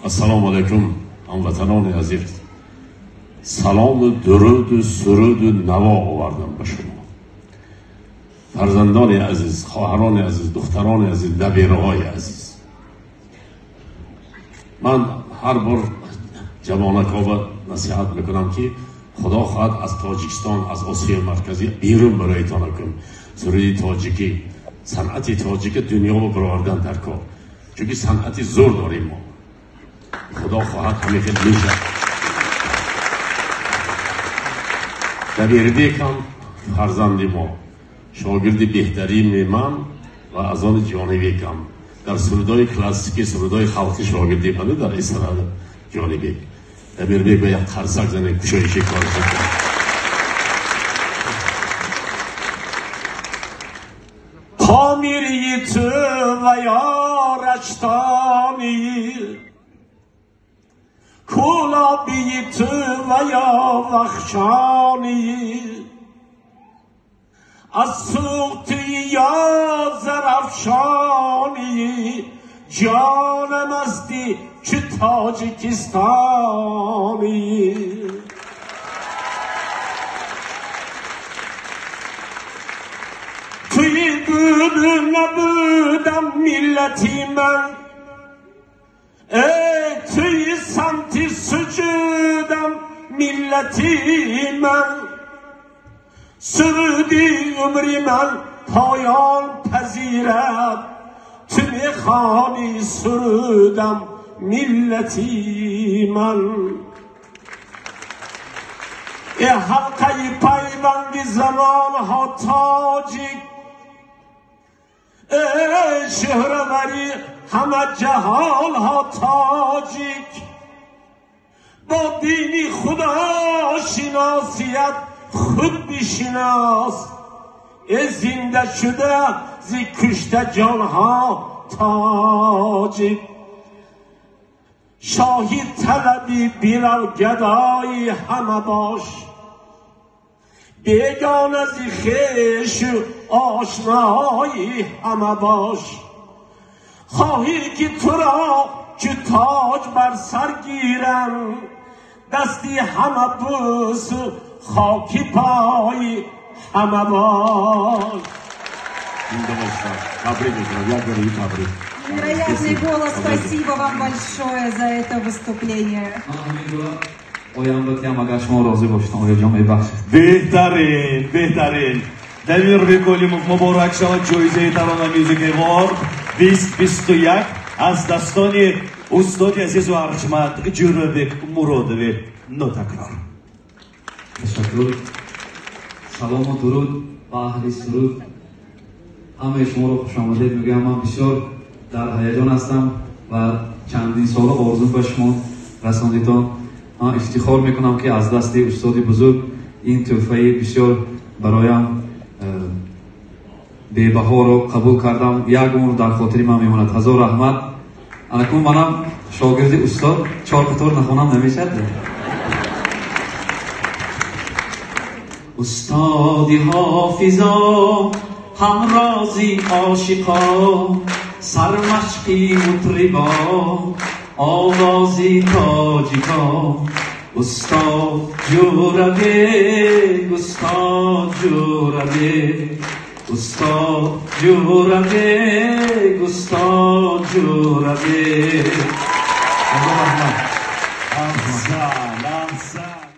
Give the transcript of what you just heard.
Ассалому алайкум, ҳамватанони азиз. Салому дуруду суруду наво овардам ба шумо. Фарзандони азиз, хоҳарони азиз, духтарони азиз, набераҳои азиз. Ман ҳар бор ҷавонакова насиҳат мекунам, ки Худо хоҳад аз Тоҷикистон, аз Осиёи Марказӣ берун бароятон кун. Суруди тоҷикӣ, санъати тоҷика дунёро баровардан дар кор. Чунки санъати зӯр дорем мо. Худо хоҳад ҳамин хел мешавад. Дамирбекам фарзанди мо, шогирди беҳтарини ман ва аз он Ҷонибекам. Дар сурудҳои классикӣ, сурудҳои халқӣ шогирди ман дар эстрада Ҷонибек. Дамирбек ба як қарсак занед, кушоиши кор шуд. Помирии ту ва ёраштонӣ, кулобии ту ва ё вахшонӣ, аз сӯхти ё зарафшонӣ, ҷонам асти чу тоҷикистонӣ. Туи буду набудам миллати ман, эй туи самти суҷудам миллати ман, суруди умри ман поён пазирад, ту мехоҳӣ сурудам миллати ман. Э ҳалқаи пайванди замонҳо тоҷик, эй шӯҳравари ҳама ҷаҳонҳо тоҷик, бо дини Худо шиносият худ бишинос, э зинда шуда зи кушта ҷонҳо тоҷик. Шоҳи талаби бирав гадои ҳама бош, бегона зи хешу ошнои ҳама бош. Хоҳӣ ки туро чу тоҷ бар сар гирам, дасти ҳама бӯсу хоки пои ҳама бош. Невероятный голос, спасибо вам большое за это выступление. Беҳтарин, беҳтарин. Дамирбек Олимов муборак шавад ҷоизаи Тарона Music Award 2021 аз дастони устоди азизу арҷманд Ҷӯрабек Муродови нотакрор. Ташаккур. Салому дуруд ба аҳли суруд. Ҳамаи шуморо хушомадед мегӯям. Ман бисёр дар ҳаяҷон ҳастам ва чандин сола орзу ба шумо расондитон. Ман ифтихор мекунам, ки аз дасти устоди бузург ин тӯҳфаи бисёр бароям бебаҳоро қабул кардам. Як умр дар хотири ман мемонад. Ҳазор раҳмат. Анакун манам шогирди устод, чор қатор нахонам намешад. Устоди ҳофизо, ҳамрози ошиқо, сармашқи мутрибо, овози тоҷико. Устод Ҷӯрабек, устод Ҷӯрабек, устод Ҷӯрабек, устод Ҷӯрабек. Аллоҳ раҳмат.